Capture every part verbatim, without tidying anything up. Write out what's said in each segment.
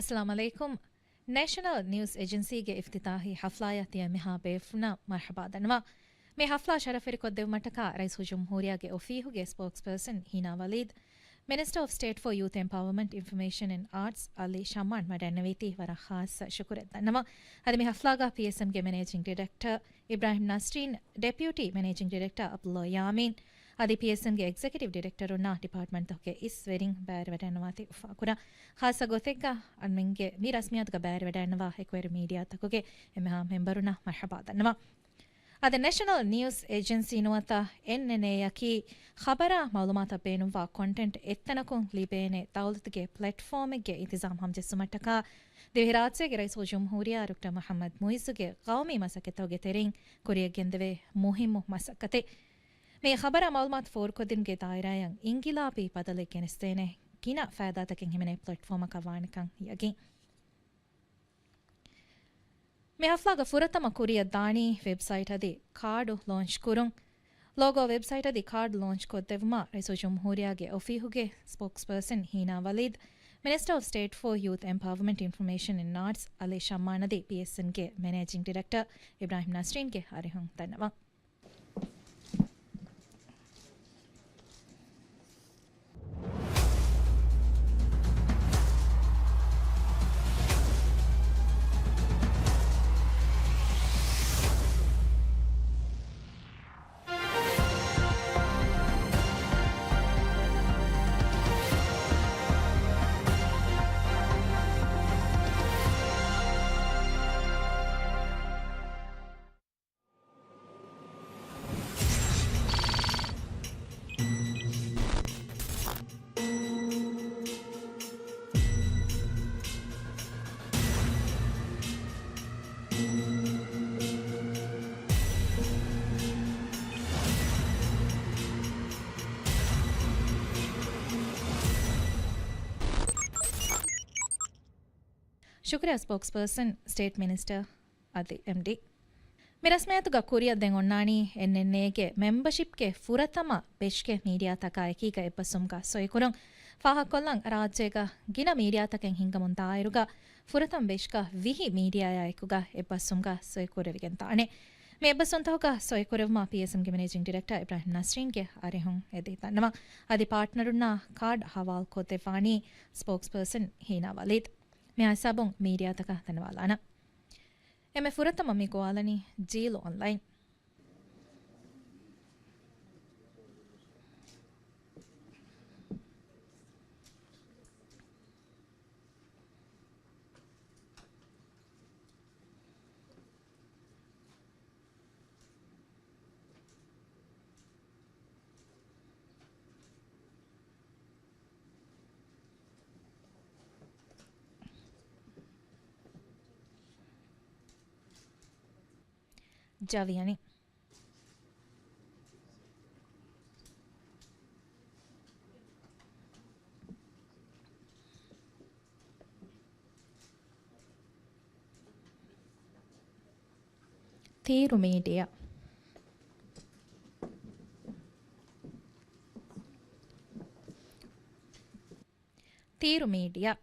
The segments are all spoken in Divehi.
އައްސަލާމު ޢަލައިކުމް. ނޭޝަނަލް ނިއުސް އެޖެންސީގެ އިފްތިތާޙީ ޙަފްލާޔަށް ތިޔަ މިހާ ބޭފުޅުންނަށް މަރްޙަބާ ދަންނަވަން. މި ޙަފްލާ ޝަރަފުވެރިކޮށްދެއްވުމަށްޓަކާ ރައީސުލްޖުމްހޫރިއްޔާގެ އޮފީހުގެ ސްޕޯކްސްޕާސަން ހީނާ ވަލީދު، މިނިސްޓަރ އޮފް ސްޓޭޓް ފޯ ޔޫތު އެމްޕަވަރމަންޓް، އިންފޮމޭޝަން އެންޑް އާޓްސް އަލީ ޝައްމާން ވަޑައިގެންނެވީތީ ވަރަށް ޚާއްޞަ ޝުކުރެއް ދަންނަވަން. އަދި މި ޙަފްލާގަ ޕީއެސްއެމްގެ މެނޭޖިންގ ޑިރެކްޓަރ އިބްރާހިމް ނަސްރީން، ޑެޕިއުޓީ މެނޭޖިން ޑިރެކްޓަރ އަބްދުﷲ ޔާމީން، އަދި ޕީއެސްއެމްގެ އެގްޒެކެޓިވް ޑިރެކްޓަރުންނާ ޑިޕާޓްމަންޓްތަކުގެ އިސް ވެރިން ބައިވެރިވެވަޑައިގަންނަވާތީ އުފާކުރަން. ޚާއްޞަ ގޮތެއްގަ އަންމެންގެ މި ރަސްމިއްޔާތުގަ ބައިވެރިވެވަޑައިގަންނަވާ އެކުވެރި މީޑިއާތަކުގެ އެންމެހާ މެމްބަރުންނަށް މަރްޙަބާ ދަންނަވަން. އަދި ނޭޝަނަލް ނިއުސް އެޖެންސީ ނުވަތަ އެންއެންއޭއަކީ ޚަބަރާ މަޢުލޫމާތަށް ބޭނުންވާ ކޮންޓެންޓް އެއްތަނަކުން ލިބޭނެ ދައުލަތުގެ ޕްލެޓްފޯމެއްގެ އިންތިޒާމް ހަމަޖެއްސުމަށްޓަކާ ދިވެހިރާއްޖޭގެ ރައީސުލްޖުމްހޫރިއްޔާ ޑޮކްޓަރ މުޙައްމަދު މުޢިއްޒުގެ ގައުމީ މަސައްކަތްތަކުގެ ތެރެއިން ކުރިޔަށްގެންދެވޭ މުހިއްމު މަސައްކަތެއް. މި ޚަބަރާ މަޢުލޫމާތު ފޯރުކޮށްދިނުމުގެ ދާއިރާއަށް އިންގިލާބީ ބަދަލެއް ގެނެސްދޭނެ ގިނަ ފައިދާތަކެއް ހިމެނޭ ޕްލެޓްފޯމަކަށް ވާނެކަން ޔަގީން. މި ޙަފްލާގަ ފުރަތަމަ ކުރިއަށް ދާނީ ވެބްސައިޓް އަދި ކާޑު ލޯންޗް ކުރުން. ލޯގޯ ވެބްސައިޓް އަދި ކާޑު ލޯންޗް ކޮށްދެއްވުމަށް ރައީސުލްޖުމްހޫރިއްޔާގެ އޮފީހުގެ ސްޕޯކްސްޕާސަން ހީނާ ވަލީދު، މިނިސްޓަރ އޮފް ސްޓޭޓް ފޯ ޔޫތު އެމްޕަވަރމަންޓް، އިންފޮމޭޝަން އެންޑް އާޓްސް އަލީ ޝައްމާން އަދި ޕީއެސްއެމްގެ މެނޭޖިން ޑިރެކްޓަރ އިބްރާހިމް ނަސްރީންގެ އަރިހުން ދަންނަވަން. ޝުކުރިއްޔާ ސްޕޯކްސްޕާސަން، ސްޓޭޓް މިނިސްޓަރ އަދި އެމްޑީ. މި ރަސްމިއްޔާތުގަ ކުރިއަށް ދެން އޮންނާނީ އެންއެންއޭގެ މެމްބަޝިޕްގެ ފުރަތަމަ ބެޗްގެ މީޑިއާތަކާއެކީގަ އެއްބަސްވުމުގަ ސޮއިކުރުން. ފާހަގަކޮށްލަން، ރާއްޖޭގަ ގިނަ މީޑިއާތަކެއް ހިންގަމުން ދާއިރުގަ ފުރަތަމަ ބެޗްގަ ވިހި މީޑިއާއާ އެކުގަ އެއްބަސްވުމުގަ ސޮއިކުރެވިގެން ދާނެ. މި އެއްބަސްވުންތަކުގަ ސޮއިކުރެއްވުމަށް ޕީއެސްއެމްގެ މެނޭޖިން ޑިރެކްޓަރ އިބްރާހިމް ނަސްރީންގެ އަރިހުން އެދި ދަންނަވަން. އަދި ޕާޓްނަރުންނާ ކާޑް ހަވާލުކޮށްދެއްވާނީ ސްޕޯކްސްޕާސަން ހީނާ ވަލީދު. މި ހިސާބުން މީޑިއާތަކަށް ދަންނަވާލާނަން. އެންމެ ފުރަތަމަ މި ގޮވާލަނީ ޖީލު އޮންލައިން. ޖަވިޔަނި. ތީރު މީޑިއާ. ތީރު މީޑިއާ.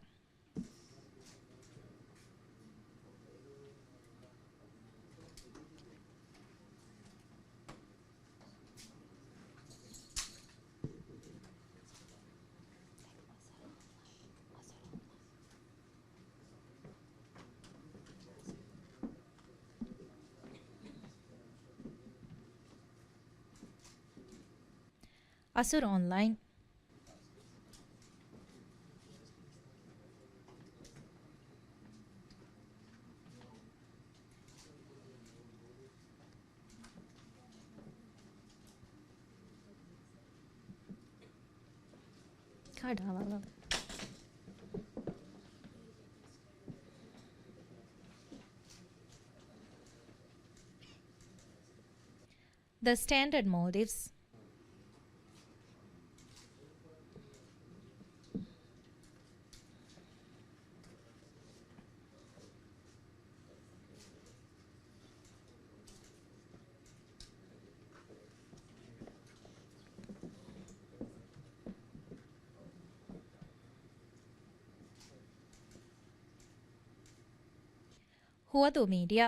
އަސުރު އޮންލައިން. ކާޑާ ވަލަ. ދަ ސްޓޭންޑަޑް މޯލްޑިވްސް. ހުވަދޫ މީޑިއާ.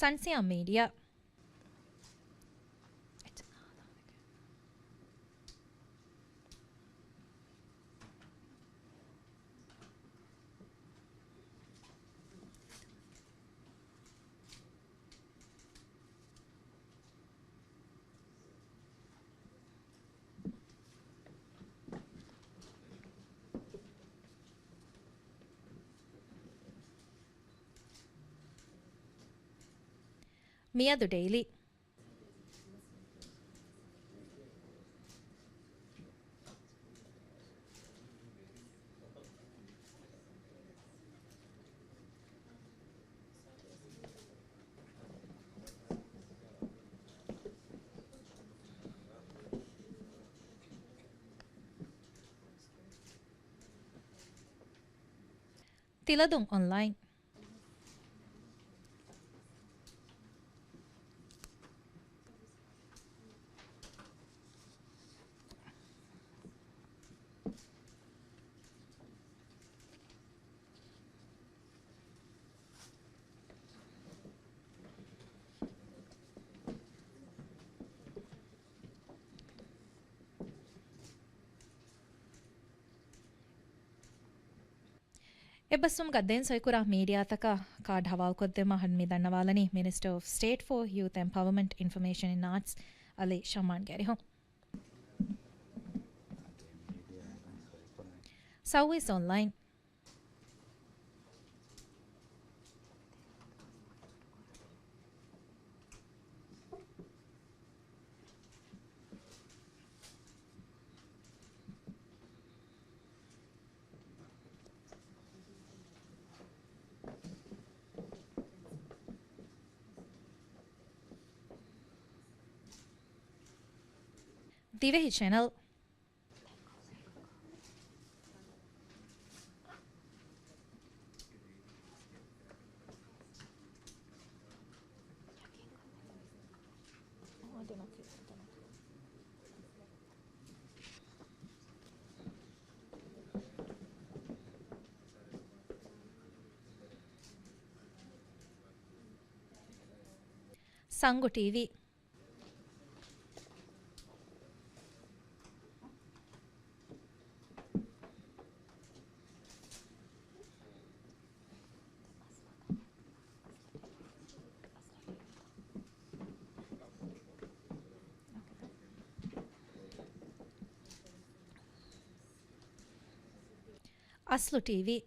ސަންސިއާ މީޑިއާ. މިއަދު ޑެއިލީ. ތިލަދުން އޮންލައިން. އެއްބަސްވުމުގަ ދެން ސޮއިކުރާ މީޑިއާތަކަށް ކާޑް ހަވާލުކޮށްދެއްވުމަށް މި ދަންނަވާލަނީ މިނިސްޓަރ އޮފް ސްޓޭޓް ފޯ ޔޫތު އެމްޕަވަރމަންޓް، އިންފޮމޭޝަން އިން އާޓްސް އަލީ ޝަމްއާންގެ އަރިހުން. ސައުވީސް އޮންލައިން. ދިވެހި ޗެނަލް. ސަންގު ޓީވީ. އަސްލު ޓީވީ.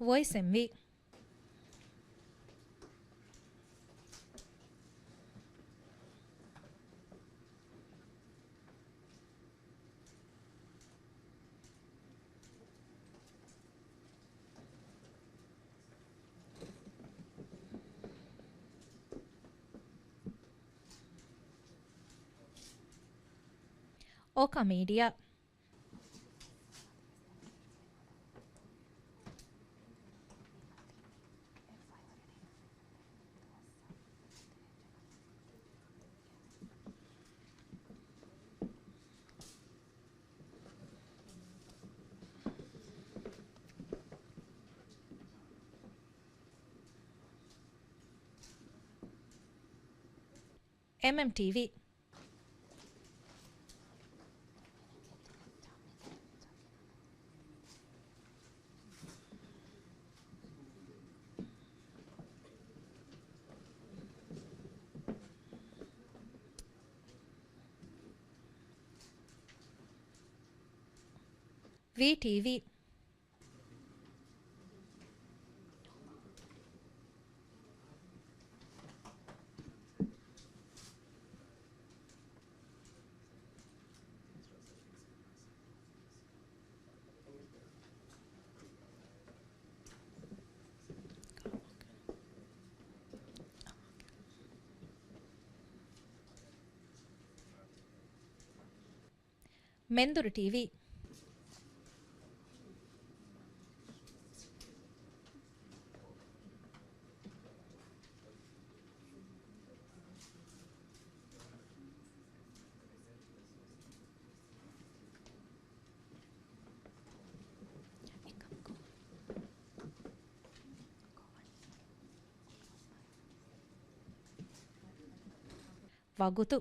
ވޮއިސް އެމްވީ. އޯކާ މީޑިއާ. އެމްއެމްޓީވީ. ވީޓީވީ. މެންދުރު ޓީވީ. ވަގުތު.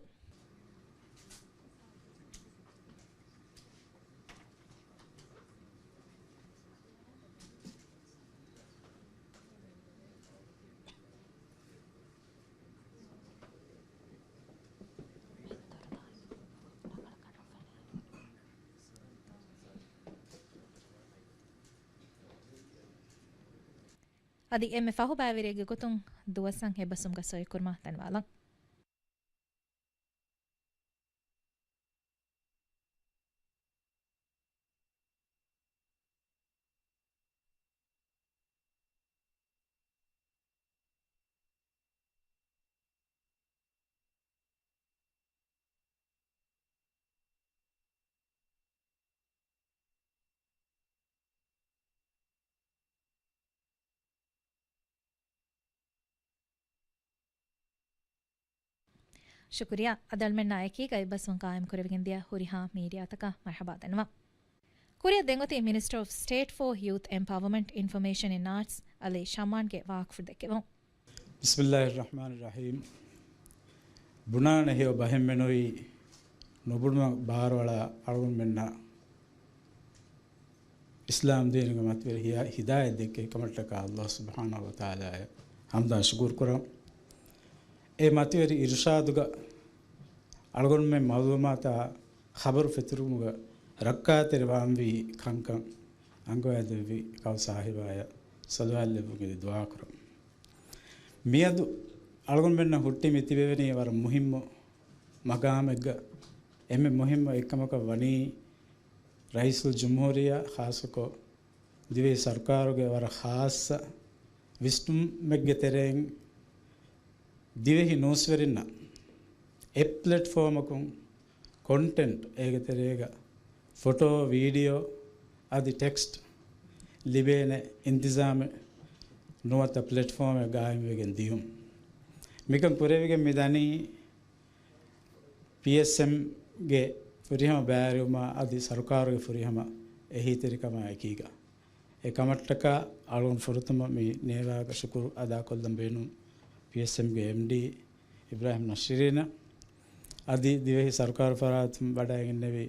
އަދި އެންމެ ފަހު ބައިވެރިއެއްގެ ގޮތުން ދުވަސް އެއް ބަސްވުމުގަ ސޮއިކުރުމަށް ދަންވާލަން. ޝުކުރިއްޔާ. އަދި އަޅުމެންނާ އެކީގަ އެއްބަސްވުން ގާއިމް ކުރެވިގެން ދިޔަ ހުރިހާ މީޑިއާތަކަށް މަރްޙަބާ ދަންނަވަން. ކުރިއަށް ދެން އޮތީ މިނިސްޓަރ އޮފް ސްޓޭޓް ފޯ ޔޫތް އެމްޕަވަރމަންޓް، އިންފޮމޭޝަން އިން އާޓްސް އަލީ ޝަމާންގެ ވާހަކަފުޅު ދެއްކެވުން. بسم الله الرحمن الرحيم. ބުނާނެ ހެޔޮ ބަހެއްމެނުވީ ނުބުނުމަށް ބާރުއަޅާ އަޅުގަނޑުމެންނަށް އިސްލާމް ދީނުގެ މަތިވެރި ހިޔާ-، ހިދާޔަތް ދެއްކޭ ކަމަށްޓަކާ އައްލާހު ސުބްޙާނަހު ވަތަޢާލާއަށް ޙަމްދާ ޝުކުރު ކުރަން. އެ މަތިވެރި އިރުޝާދުގަ އަޅުގަނޑުމެން މަޢުލޫމާތާ ޚަބަރު ފެތުރުމުގަ ރައްކާތެރި ވާންވީ ކަންކަން އަންގަވައިދެއްވި ކައު ސާހިބާޔަށް ސަލަވާތް ލެއްވުން އެދި ދުޢާ ކުރަން. މިއަދު އަޅުގަނޑުމެންނަށް ހުއްޓި މި ތިބެވެނީ ވަރަށް މުހިއްމު މަގާމެއްގަ. އެންމެ މުހިއްމު އެއްކަމަކަށް ވަނީ ރައީސުލްޖުމްހޫރިއްޔާ ޚާއްޞަކޮށް ދިވެހި ސަރުކާރުގެ ވަރަށް ޚާއްޞަ ވިސްނުމެއްގެ ތެރެއިން ދިވެހި ނޫސްވެރިންނަށް އެއް ޕްލެޓްފޯމަކުން ކޮންޓެންޓް، އޭގެ ތެރޭގަ ފޮޓޯ، ވީޑިއޯ އަދި ޓެކްސްޓް ލިބޭނެ އިންތިޒާމެއް ނުވަތަ ޕްލެޓްފޯމެއް ގާއިމްވެގެން ދިޔުން. މިކަން ކުރެވިގެން މި ދަނީ ޕީއެސްއެމްގެ ފުރިހަމަ ބައިވެރިވުމާ އަދި ސަރުކާރުގެ ފުރިހަމަ އެހީތެރިކަމާ އެކީގަ. އެ ކަމަށްޓަކާ އަޅުގަނޑު ފުރަތަމަ މި ނޭވާގަ ޝުކުރު އަދާކޮށްލަން ބޭނުން ޕީއެސްއެމްގެ އެމްޑީ އިބްރާހިމް ނަޝީރީނަށް، އަދި ދިވެހި ސަރުކާރު ފަރާތުން ވަޑައިގެންނެވި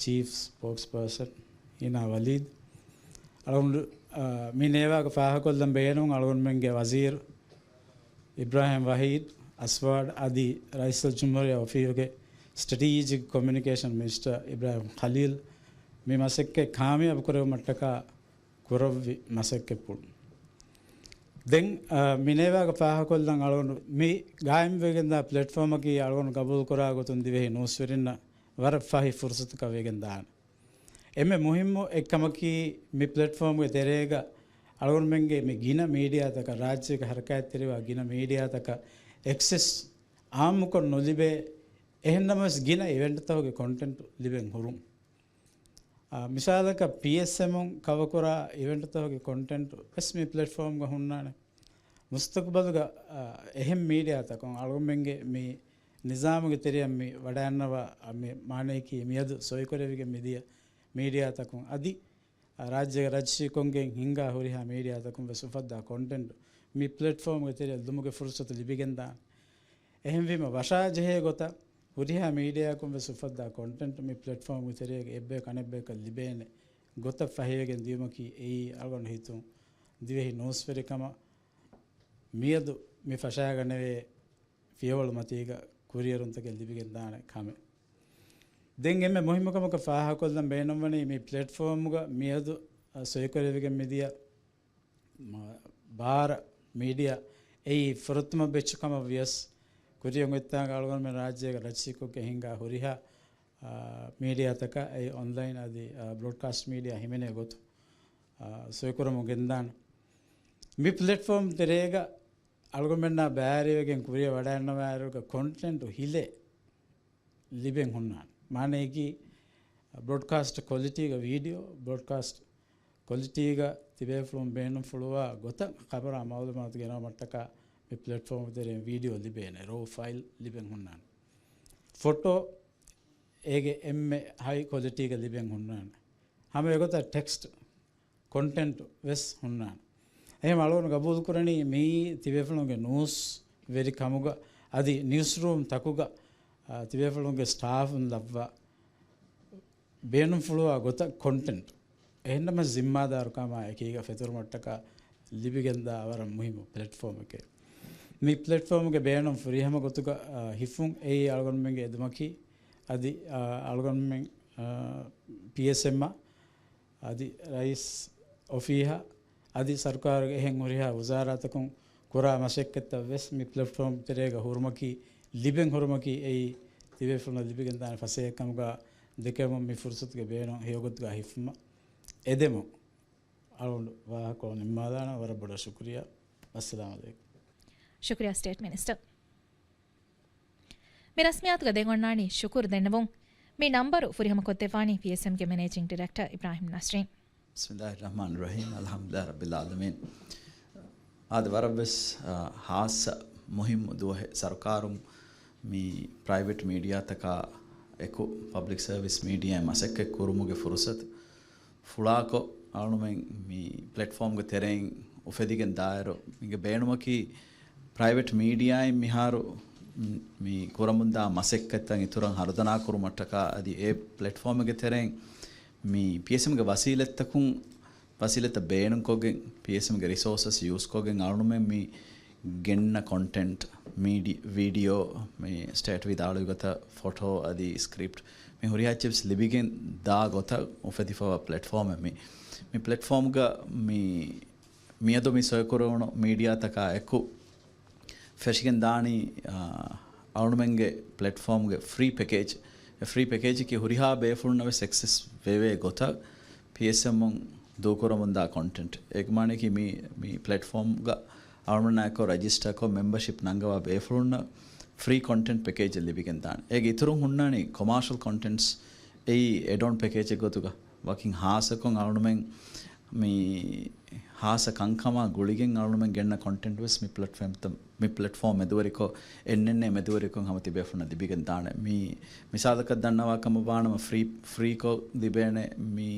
ޗީފް ސްޕޯކްސްޕާސަން އީނާ ވަލީދު. އަޅުގަނޑު، އާ، މި ނޭވާގަ ފާހަގަކޮށްލަން ބޭނުން އަޅުގަނޑުމެންގެ ވަޒީރު އިބްރާހިމް ވަހީދު އަސްވާޑް އަދި ރައީސުލްޖުމްހޫރިއްޔާ އޮފީހުގެ ސްޓްރެޓީޖިކް ކޮމިއުނިކޭޝަން މިނިސްޓަރ އިބްރާހިމް ޚަލީލް މި މަސައްކަތް ކާމިޔާބު ކުރެވުމަށްޓަކާ ކުރެއްވި މަސައްކަތްޕުޅު. ދެން، އާ، މި ނޭވާގަ ފާހަގަކޮށްލަން އަޅުގަނޑު މި ގާއިމްވެގެންދާ ޕްލެޓްފޯމަކީ އަޅުގަނޑު ގަބޫލުކުރާ ގޮތުން ދިވެހި ނޫސްވެރިންނަށް ވަރަށް ފަހި ފުރުސަތަކަށް ވެގެންދާނެ. އެންމެ މުހިއްމު އެއްކަމަކީ، މި ޕްލެޓްފޯމްގެ ތެރޭގަ އަޅުގަނޑުމެންގެ މި ގިނަ މީޑިއާތަކަށް، ރާއްޖޭގަ ހަރަކާތްތެރިވާ ގިނަ މީޑިއާތަކަށް އެކްސެސް އާއްމުކޮށް ނުލިބޭ އެހެންނަމަވެސް ގިނަ އިވެންޓްތަކުގެ ކޮންޓެންޓް ލިބެން ހުރުން. އާ، މިސާލަކަށް ޕީއެސްއެމުން ކަވަރ ކުރާ އިވެންޓްތަކުގެ ކޮންޓެންޓް ވެސް މި ޕްލެޓްފޯމްގަ ހުންނާނެ. މުސްތަޤުބަލުގަ، އާ، އެހެން މީޑިއާތަކުން އަޅުގަނޑުމެންގެ މި ނިޒާމުގެ ތެރެއަށް މި ވަޑައިންނަވާ، އާ، މި މާނަޔަކީ މިއަދު ސޮއިކުރެވިގެން މިދިޔަ މީޑިއާތަކުން އަދި ރާއްޖޭގެ ރަޖިސްޓްރީކޮށްގެން ހިންގާ ހުރިހާ މީޑިއާތަކުން ވެސް އުފައްދާ ކޮންޓެންޓް މި ޕްލެޓްފޯމްގެ ތެރެއަށް ލުމުގެ ފުރުސަތު ލިބިގެންދާނެ. އެހެންވީމަ ވަށާޖެހޭ ގޮތަށް ހުރިހާ މީޑިއާއަކުން ވެސް އުފައްދާ ކޮންޓެންޓް މި ޕްލެޓްފޯމްގެ ތެރޭގަ އެއްބަޔަކު އަނެއްބަޔަކަށް ލިބޭނެ ގޮތަށް ފަހިވެގެން ދިޔުމަކީ އެއީ އަޅުގަނޑު ހިތުން ދިވެހި ނޫސްވެރިކަމަށް މިއަދު މި ފަށާގަނެވޭ ފިޔަވަޅު މަތީގަ ކުރިއެރުންތަކެއް ލިބިގެންދާނެ ކަމެއް. ދެން އެންމެ މުހިއްމު ކަމަކަށް ފާހަގަކޮށްލަން ބޭނުންވަނީ މި ޕްލެޓްފޯމުގަ މިއަދު އަ، ސޮއިކުރެވިގެން މިދިޔަ މ-، ބާރަ މީޑިއާ އެއީ ފުރަތަމަ ބެޗު ކަމަށް ވިޔަސް، ކުރިއަށް އޮތްތާނގަ އަޅުގަނޑުމެން ރާއްޖޭގަ ރަށްސީކޮށްގެން ހިންގާ ހުރިހާ، އާ، މީޑިއާތަކަށް އެ އޮންލައިން އަދި، އާ، ބްރޯޑްކާސްޓް މީޑިއާ ހިމެނޭ ގޮތު، އާ، ސޮއިކުރަމުން ގެންދާނެ. މި ޕްލެޓްފޯމް ތެރޭގަ އަޅުގަނޑުމެންނާ ބައިވެރިވެގެން ކުރިއަށް ވަޑައިންނަވާއިރުގަ ކޮންޓެންޓު ހިލޭ ލިބެން ހުންނާނެ. މާނައަކީ، ބްރޯޑްކާސްޓް ކޮލިޓީގަ ވީޑިއޯ، ބްރޯޑްކާސްޓް ކޮލިޓީގަ ތިބޭފުޅުން ބޭނުންފުޅުވާ ގޮތަށް ޚަބަރާ މައުލޫމާތު ގެނައުމަށްޓަކާ މި ޕްލެޓްފޯމް ތެރެއިން ވީޑިއޯ ލިބޭނެ، ރޯ ފައިލް ލިބެން ހުންނާނެ. ފޮޓޯ އޭގެ އެންމެ ހައި ކޮލިޓީގަ ލިބެން ހުންނާނެ. ހަމަ އެގޮތަށް ޓެކްސްޓް ކޮންޓެންޓް ވެސް ހުންނާނެ. އެހެން އަޅުގަނޑު ގަބޫލުކުރަނީ މިއީ ތިބޭފުޅުންގެ ނޫސް ވެރި ކަމުގަ އަދި ނިއުސް ރޫމް ތަކުގަ، އާ، ތިބޭފުޅުންގެ ސްޓާފުން ލައްވާ ބޭނުންފުޅުވާ ގޮތަށް ކޮންޓެންޓް އެހެންނަމަ ޒިންމާދާރުކަމާ އެކީގަ ފެތުރުމަށްޓަކާ ލިބިގެންދާ ވަރަށް މުހިއްމު ޕްލެޓްފޯމެކޭ. މި ޕްލެޓްފޯމްގެ ބޭނުން ފުރިހަމަ ގޮތުގަ، އާ، ހިފުން އެއީ އަޅުގަނޑުމެންގެ އެދުމަކީ އަދި، އާ، އަޅުގަނޑުމެން، އާ، ޕީއެސްއެމްއަށް އަދި ރައީސް އޮފީހަށް އަދި ސަރުކާރުގެ އެހެން ހުރިހާ ވުޒާރާތަކުން ކުރާ މަސައްކަތްތައް ވެސް މި ޕްލެޓްފޯމް ތެރޭގަ ހުރުމަކީ، ލިބެން ހުރުމަކީ އެއީ ތިބޭފުޅުންނަށް ލިބިގެންދާނެ ފަސޭހަކަމުގަ ދެކެމުން މި ފުރުސަތުގެ ބޭނުން ހެޔޮގޮތުގަ ހިފުމަށް އެދެމުން އަޅުގަނޑު ވާހަކަ ނިންމާލާނަން. ވަރަށް ބޮޑަށް ޝުކުރިޔާ. އައްސަލާމު ޢަލައިކުމް. ޝުކުރިޔާ ސްޓޭޓް މިނިސްޓަރ. މި ރަސްމިއްޔާތުގަ ދެން އޮންނާނީ ޝުކުރު ދެންނެވުން. މި ނަންބަރު ފުރިހަމަ ކޮށްދެއްވާނީ ޕީއެސްއެމްގެ މެނޭޖިން ޑިރެކްޓަރ އިބްރާހިމް ނަސްރީން. بسم الله الرحمن الرحيم، الحمد لله رب العالمين. އާދެ، ވަރަށްވެސް، އާ، ހާއްސަ މުހިއްމު ދުވަހެއް. ސަރުކާރުން މި ޕްރައިވެޓް މީޑިއާތަކާ އެކު، ޕަބްލިކް ސަރވިސް މީޑިއާއިން މަސައްކަތް ކުރުމުގެ ފުރުސަތު ފުޅާކޮށް، އަޅުމެން މި ޕްލެޓްފޯމްގެ ތެރެއިން އުފެދިގެން ދާއިރު، މީގެ ބޭނުމަކީ ޕްރައިވެޓް މީޑިއާއިން މިހާރު މި ކުރަމުންދާ މަސައްކަތްތައް އިތުރަށް ހަރުދަނާ ކުރުމަށްޓަކާ އަދި އެ ޕްލެޓްފޯމެއްގެ ތެރެއިން މި ޕީއެސްއެމްގެ ވަސީލަތްތަކުން، ވަސީލަތްތައް ބޭނުންކޮށްގެން، ޕީއެސްއެމްގެ ރިސޯސަސް ޔޫސްކޮށްގެން އަޅުމެން މި ގެންނަ ކޮންޓެންޓް، މީޑި-، ވީޑިއޯ، މި ސްޓޭޓް ވިދާޅުވި ގޮތަށް ފޮޓޯ އަދި ސްކްރިޕްޓް، މި ހުރިހާ އެއްޗެއް ވެސް ލިބިގެން ދާ ގޮތަށް އުފެދިފަވާ ޕްލެޓްފޯމެއް މި. މި ޕްލެޓްފޯމްގަ މި މިއަދު މި ސޮއިކުރެވުނު މީޑިއާތަކާ އެކު ފެށިގެން ދާނީ، އާ، އަޅުމެންގެ ޕްލެޓްފޯމްގެ ފްރީ ޕެކޭޖް. އެ ފްރީ ޕެކޭޖަކީ ހުރިހާ ބޭފުޅުންނަށް ވެސް އެކްސެސް ވެވޭ ގޮތަށް ޕީއެސްއެމްއުން ދޫކުރަމުންދާ ކޮންޓެންޓް. އޭގެ މާނައަކީ މި، މި ޕްލެޓްފޯމްގަ އަޅުމެންނާއެކު ރަޖިސްޓަރކޮށް މެމްބަޝިޕް ނަންގަވާ ބޭފުޅުންނަށް ފްރީ ކޮންޓެންޓް ޕެކޭޖެއް ލިބިގެން ދާނެ. އޭގެ އިތުރުން ހުންނާނީ ކޮމާޝަލް ކޮންޓެންޓްސް އެއީ އެޑް އޮން ޕެކޭޖެއް ގޮތުގަ. ވަކިން ހާއްސަކޮށް އަޅުމެން މި ހާއްސަ ކަންކަމާ ގުޅިގެން އަޅުމެން ގެންނަ ކޮންޓެންޓް ވެސް މި ޕްލެޓްފޯމްތައް، މި ޕްލެޓްފޯމް މެދުވެރިކޮށް، އެންއެންއޭ މެދުވެރިކޮށް ހަމަ ތިބޭފުޅުންނަށް ލިބިގެން ދާނެ. މި މިސާލަކަށް ދަންނަވާ ކަމަށް ވާނަމަ ފްރީ، ފްރީކޮށް ލިބޭނެ މި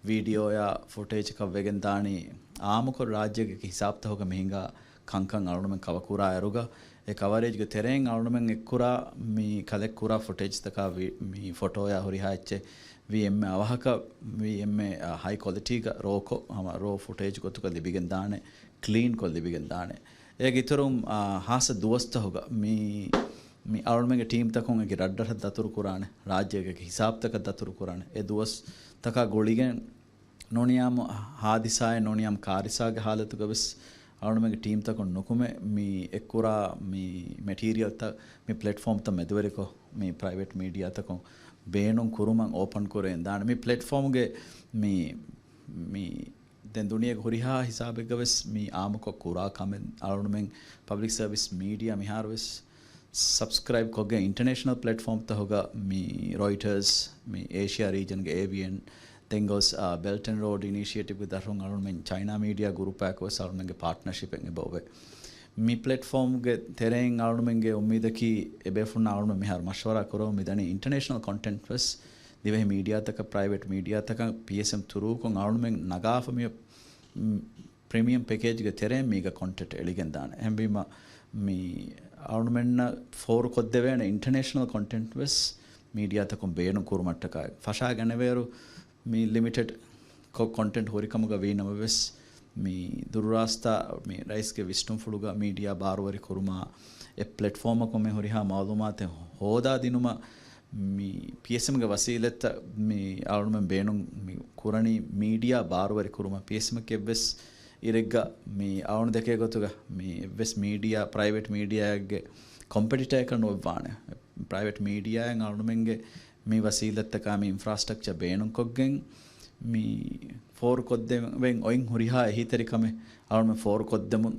ވީޑިއޯއާ ފުޓޭޖަކަށް ވެގެން ދާނީ އާއްމުކޮށް ރާއްޖޭގެ ހިސާބުތަކުގަ މި ހިނގާ ކަންކަން އަޅުމެން ކަވަކުރާ އިރުގަ، އެ ކަވަރޭޖްގެ ތެރެއިން އަޅުމެން އެއްކުރާ މި ކަލެކްޓް ކުރާ ފުޓޭޖްތަކާ ވި-، މި ފޮޓޯއާ ހުރިހާ އެއްޗެއް ވީ އެންމެ އަވަހަކަށް، ވީ އެންމެ، އާ، ހައި ކޮލިޓީގަ ރޯކޮށް، ހަމަ ރޯ ފުޓޭޖް ގޮތުގަ ލިބިގެން ދާނެ، ކްލީންކޮށް ލިބިގެން ދާނެ. އޭގެ އިތުރުން، އާ، ހާއްސަ ދުވަސްތަހުގަ މި، މި އަޅުމެންގެ ޓީމްތަކުން އެކި ރަށްރަށަށް ދަތުރު ކުރާނެ، ރާއްޖޭގެ ހިސާބުތަކަށް ދަތުރު ކުރާނެ. އެ ދުވަސްތަކާ ގުޅިގެން ނޫނިޔާމު ހާދިސާއެއް ނޫނިޔާމު ކާރިސާގެ ހާލަތުގަ ވެސް އަޅުމެންގެ ޓީމްތަކުން ނުކުމެ، މި އެއްކުރާ މި މެޓީރިއަލްތައް މި ޕްލެޓްފޯމްތައް މެދުވެރިކޮށް، މި ޕްރައިވެޓް މީޑިއާތަކުން ބޭނުން ކުރުމަށް އޯޕަން ކުރެވެން ދާނެ. މި ޕްލެޓްފޯމްގެ މި، މި ދެން ދުނިޔޭގެ ހުރިހާ ހިސާބެއްގަ ވެސް މި އާއްމުކޮށް ކުރާ ކަމެއް އަޅުމެން ޕަބްލިކް ސަރވިސް މީޑިއާ މިހާރު ވެސް ސަބްސްކްރައިބް ކޮށްގެން އިންޓަނޭޝަނަލް ޕްލެޓްފޯމްތަކުގަ މި ރޮއިޓާސް، މި އޭޝިއާ ރީޖަންގެ އޭބީއެން، ދެން ގޮސް، އާ، ބެލްޓް އެންޑް ރޯޑް އިނިޝިއޭޓިވްގެ ދަށުން އަޅުމެން ޗައިނާ މީޑިއާ ގުރޫޕާއެކު ވެސް އަޅުމެންގެ ޕާޓްނަރޝިޕެއް އެބައޮވޭ. މި ޕްލެޓްފޯމްގެ ތެރެއިން އަޅުމެންގެ އުއްމީދަކީ އެބޭފުޅުންނާ އަޅުމެން މިހާރު މަޝްވަރާ ކުރަމުން މިދަނީ އިންޓަނޭޝަނަލް ކޮންޓެންޓް ވެސް ދިވެހި މީޑިއާތަކަށް، ޕްރައިވެޓް މީޑިއާތަކަށް ޕީއެސްއެމް ތުރޫކޮށް އަޅުމެން ނަގާފަ މި، މް، ޕްރީމިއަމް ޕެކޭޖްގެ ތެރެއިން މީގަ ކޮންޓެންޓް އެޅިގެން ދާނެ. އެހެންވީމަ، މި އަޅުމެންނަށް ފޯރު ކޮށްދެވޭނެ އިންޓަނޭޝަނަލް ކޮންޓެންޓް ވެސް މީޑިއާތަކުން ބޭނުން ކުރުމަށްޓަކާ ފަށާގަނެވޭއިރު، މި ލިމިޓެޑް ކޮށް ކޮންޓެންޓް ހުރިކަމުގަ ވީނަމަވެސް، މި ދުރުރާސްތާ މި ރައީސްގެ ވިސްނުންފުޅުގަ މީޑިއާ ބާރުވެރި ކުރުމާ، އެ ޕްލެޓްފޯމަކުން މި ހުރިހާ މައުލޫމާތެއް ހޯދާ ދިނުމަށް މި ޕީއެސްއެމްގެ ވަސީލަތްތައް މި އަޅުމެން ބޭނުން މި ކުރަނީ މީޑިއާ ބާރުވެރި ކުރުމަށް. ޕީއެސްއެމް އެއްވެސް އިރެއްގަ މި އަޅުން ދެކޭ ގޮތުގަ މި އެއްވެސް މީޑިއާ، ޕްރައިވެޓް މީޑިއާއެއްގެ ކޮމްޕެޓިޓަރަކަށް ނުވެއްވާނެ. ޕްރައިވެޓް މީޑިއާއިން އަޅުމެންގެ މި ވަސީލަތްތަކާ މި އިންފްރާސްޓްރަކްޗަ ބޭނުންކޮށްގެން މި ފޯރުކޮށްދެވެން އޮތް ހުރިހާ އެހީތެރިކަމެއް އަޅުމެން ފޯރުކޮށްދެމުން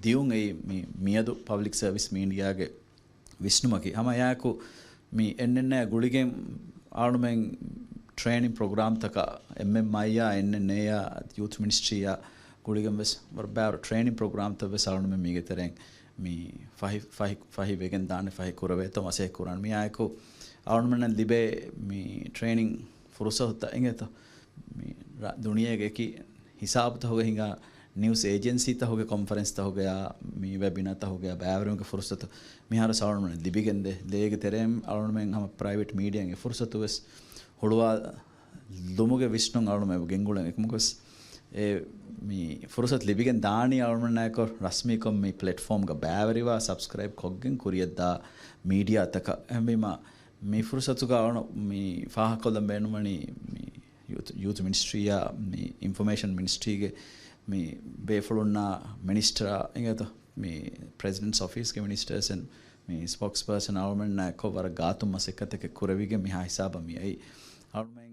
ދިޔުން އެއީ މި މިއަދު ޕަބްލިކް ސަރވިސް މީޑިއާގެ ވިސްނުމަކީ. ހަމަ އެއާއެކު މި އެންއެންއޭއާ ގުޅިގެން އަޅުމެން ޓްރޭނިން ޕްރޮގްރާމްތަކާ އެމްއެމްއައިއާ އެންއެންއޭއާ ޔޫތު މިނިސްޓްރީއާ ގުޅިގެން ވެސް ވަރަށް ބާރު ޓްރޭނިން ޕްރޮގްރާމްތައް ވެސް އަޅުމެން މީގެ ތެރެއިން މި ފަހި، ފަހި، ފަހި ވެގެން ދާނެ، ފަހި ކުރެވޭތޯ މަސައްކަތް ކުރާނެ. މިއާއެކު އަޅުމެންނަށް ލިބޭ މި ޓްރޭނިން ފުރުސަތުތައް އިނގޭތޯ. މި ރ-، ދުނިޔޭގެ އެކި ހިސާބުތަކުގަ ހިނގާ ނިއުސް އޭޖެންސީތަކުގެ ކޮންފަރެންސްތަކުގަޔާ، މި ވެބިނާތަކުގަޔާ ބައިވެރިވުމުގެ ފުރުސަތު މިހާރު އަޅުމެން ލިބިގެންދޭ. ލޭގެ ތެރެއިން އަޅުމެން ހަމަ ޕްރައިވެޓް މީޑިއާގެ ފުރުސަތު ވެސް ހުޅުވާލުމުގެ ވިސްނުން އަޅުމެން ގެންގުޅެން. އެކަމަކުވެސް އެ މި ފުރުސަތު ލިބިގެން ދާނީ އަޅުމެންނާއެކު ރަސްމީކޮށް މި ޕްލެޓްފޯމްގަ ބައިވެރިވާ ސަބްސްކްރައިބް ކޮށްގެން ކުރިއަށްދާ މީޑިއާތަކަށް. އެހެންވީމަ މި ފުރުސަތުގަ އަޅު މި ފާހަގަކޮށްލަން ބޭނުންވަނީ މި ޔޫތު، ޔޫތު މިނިސްޓްރީއާ، މި އިންފޮމޭޝަން މިނިސްޓްރީގެ މި ބޭފުޅުންނާ މިނިސްޓަރާ އިނގޭތޯ، މި ޕްރެޒިޑެންޓްސް އޮފީސްގެ މިނިސްޓަރސް އެންޑް މި ސްޕޯކްސްޕާސަން އަޅުމެންނާ އެއްކޮށް ވަރަށް ގާތުން މަސައްކަތެއް ކުރެވިގެން މިހާ ހިސާބަށް މި އައީ. އަޅުމެން